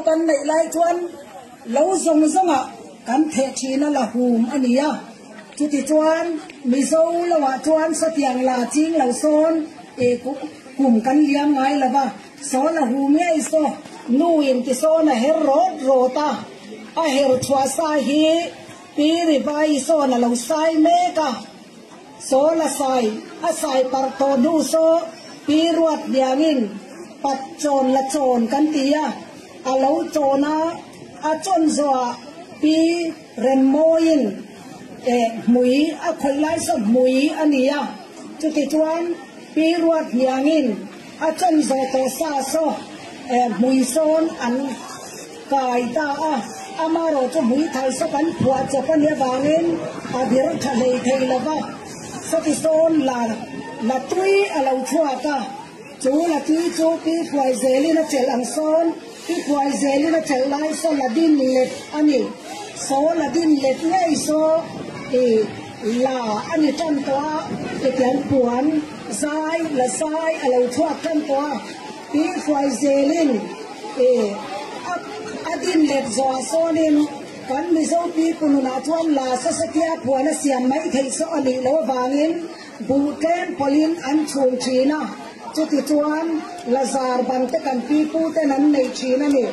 Lo kan neih lai chuan lo zawng zawngah kan theh thin a la hum a ni a. Chuti chuan Mizo loah chuan satiang la ching lo sawn e kum kan liam ngai lo va, saw la hum ngei saw nu in ti sawn a her rawt rawt a, a her chhuah sa hi Pi Rivai sawn a lo sai mek a, saw la sai a sai parh tawh hnu saw Pi Ruat hniangin pat chawn la chawn kan ti a, a lo chawn a, a chawn zawhah Pi Remmawiin eh hmui a khawih lai saw hmui a ni a, chutichuan Pi Ruat hniangin a chawn zawh tawh sa saw eh hmui sawn an kai ta a, amarawh chu hmui thal saw kan phuah chawp a nih avangin a vir tha hlei thei lo va, sawti sawn la la tui a lo chhuak a. Chu la tui chu Pi Phuaizelin a chelh ang sawn, Pi Phuaizelin a chelh lai saw la din let a ni. Saw la din let ngei saw i la a ni tan tawh a, hetiang puan zai la zai a lo chhuak tan tawh a. Pi Phuaizelin i a din let zawhah sawnin kan Mizo pi pununah chuan la sasatia puan a siam mai theih saw a nih loh avangin, Buh tlem pawlhin an chhum thin a, chutichuan Lazar bang te kan pipu ten an nei thin a ni.